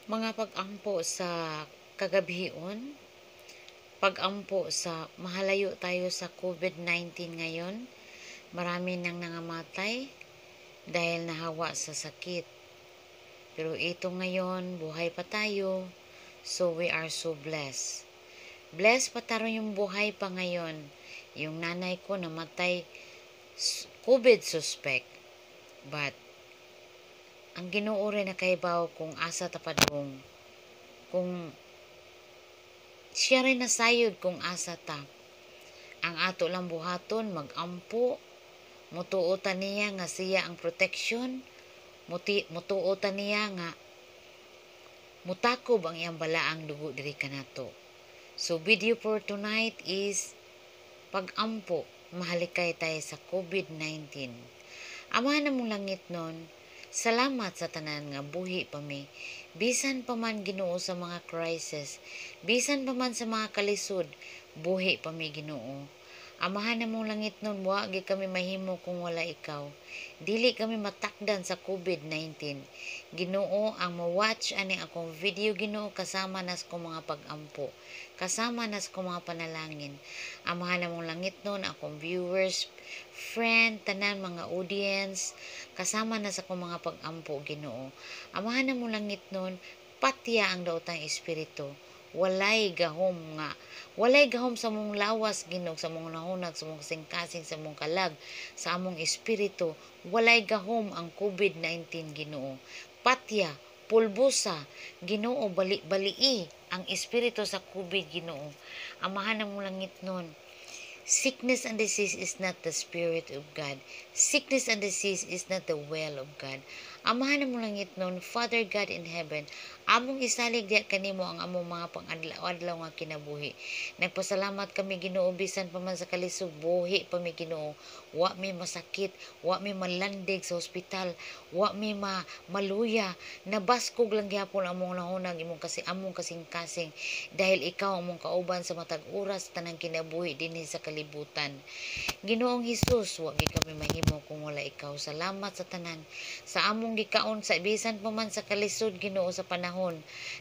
Mga pag-ampo sa kagabhion, pag-ampo sa mahalayo tayo sa COVID-19 ngayon, marami nang nangamatay dahil nahawa sa sakit. Pero ito ngayon, buhay pa tayo, so we are so blessed. Blessed pa tayo yung buhay pa ngayon. Yung nanay ko namatay COVID suspect. But ang Ginoo rin nakaibaw kung asa ta padung. Kung siya rin nasayod kung asa ta. Ang ato lang buhaton, magampo, mutuo ta niya nga siya ang protection, mutuo ta niya nga mutakob ang iyang balaang dugo diri kanato. So video for tonight is pag-ampo, mahalikay tayo sa COVID-19. Amahan namong langitnon, salamat sa tanan nga buhi pa mi. Bisan pa man, Ginoo, sa mga crisis, bisan pa man sa mga kalisod, buhi pa mi, Ginoo. Amahan namong langitnon, wa gyud kami mahimo kung wala ikaw. Dili kami matakdan sa COVID-19. Ginoo, ang mo-watch ani akong video, Ginoo, kasama nas ko mga pag-ampo. Kasama nas ko mga panalangin. Amahan namong langitnon, akong viewers, friend, tanan mga audience, kasama na sa akong mga pag-ampo, Ginoo. Amahan namong langitnon, patya ang daotang espiritu. Walay gahom nga walay gahom sa mong lawas, Ginoo, sa mong hunahunag, sa mong kasing-kasing, sa mong kalag, sa among espiritu. Walay gahom ang COVID-19, Ginoo. Patya, pulbusa, Ginoo, bali-balii ang espiritu sa COVID, Ginoo. Amahan namong langitnon, sickness and disease is not the spirit of God. Sickness and disease is not the will of God. Amahan namong langitnon, Father God in heaven, among isalig diha kanimo ang among mga pang-adlaw-adlaw nga kinabuhi. Nagpasalamat kami, Ginoo, bisan pa man sa kalisod, buhi pa mi, Ginoo. Wa mi masakit, wa mi malandig sa ospital, wa mi maluya. Nabaskog lang gyapon among hunahunag, imong kasi among kasing-kasing dahil ikaw among kauban sa matag oras, tanang kinabuhi dinhi sa kalibutan. Ginoong Hesus, wa gyud kami mahimo kung wala ikaw. Salamat sa tanan. Sa among gikaon sa bisan pa man sa kalisod, Ginoo, sa panahon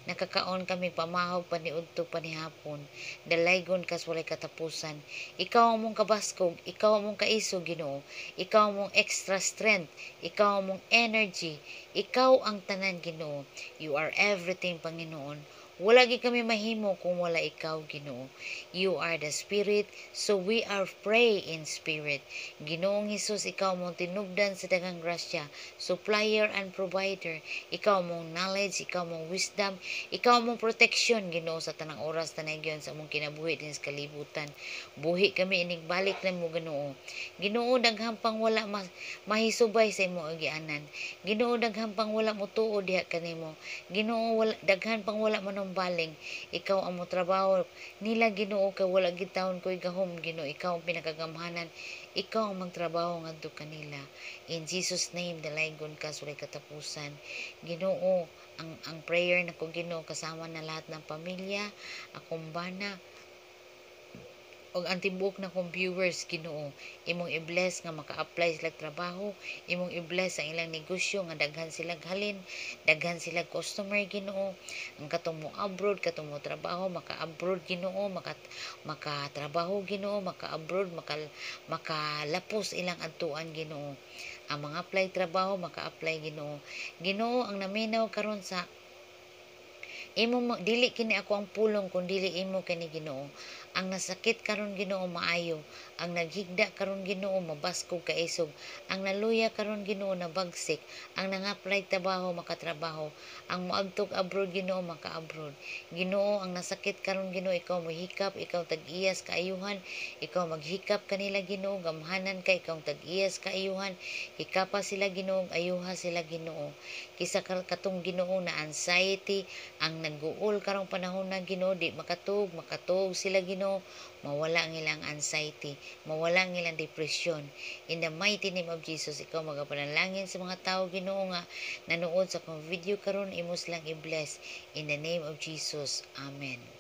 nakakaon kami pamahog paniudto panihapon. Dalaygon kas walay katapusan. Ikaw among kabaskog, ikaw among kaisog, Ginoo. Ikaw among extra strength, ikaw among energy, ikaw ang tanan, Ginoo. You are everything, Panginoon. Wala gyud kami mahimo kung wala ikaw, Ginoo. You are the Spirit, so we are pray in spirit. Ginoong Hesus, ikaw mong tinubdan sa daghang grasya, supplier and provider. Ikaw mong knowledge, ikaw mong wisdom, ikaw mong protection, Ginoo, sa tanang oras tanay sa among kinabuhi din sa kalibutan. Buhi kami inigbalik na mo, Ginoo. Ginoo, daghan pang wala mahisubay sa imong agianan. Ginoo, daghan pang wala motuo diha kanimo. Ginoo, wala, daghan pang wala manumbaling. Ikaw ang mo trabaho nila, Ginoo, kay wala gitawon ko'y gahom, Ginoo. Ikaw ang pinakagamhanan. Ikaw ang magtrabaho ngadto kanila. In Jesus' name, dalaygon ka walay katapusan. Ginoo, ang prayer nako, Ginoo, kasama na lahat ng pamilya, akong bana, og ang tibuok na kong viewers, Ginoo, imong i-bless nga maka-apply sila trabaho, imong i-bless ang ilang negosyo nga daghan sila halin, daghan sila customer, Ginoo. Ang katong mo abroad, katong mo trabaho, maka-abroad, Ginoo, makatrabaho, Ginoo, maka-abroad, makalapos ilang adtuan, Ginoo. Ang mga apply trabaho, maka-apply, Ginoo. Ginoo, ang naminaw karon sa imo, dili kini ako ang pulong kun dili imo kani, Ginoo. Ang nasakit karon, Ginoo, maayo. Ang naghigda karon, Ginoo, mabaskog kaisog. Ang naluya karon, Ginoo, nabagsik. Ang nang-apply trabaho, makatrabaho. Ang moadtog abroad, Ginoo, maka-abroad. Ginoo, ang nasakit karon, Ginoo, ikaw mohikap, ikaw tag-iyas kaayuhan, ikaw maghikap kanila, Ginoo, gamhanan ka, ikaw tag-iyas kaayuhan. Hikapa sila, Ginoo, ayuha sila, Ginoo. Kisa katong, Ginoo, na anxiety, ang nagguol karong panahon na, Ginoo, di makatug, makatug sila, Ginoo, mawala ang ilang anxiety, mawala ang ilang depression. In the mighty name of Jesus, ikaw magapanalangin sa mga tao, Ginoo, nga nanood sa akong video karon, imo silang i-bless. In the name of Jesus. Amen.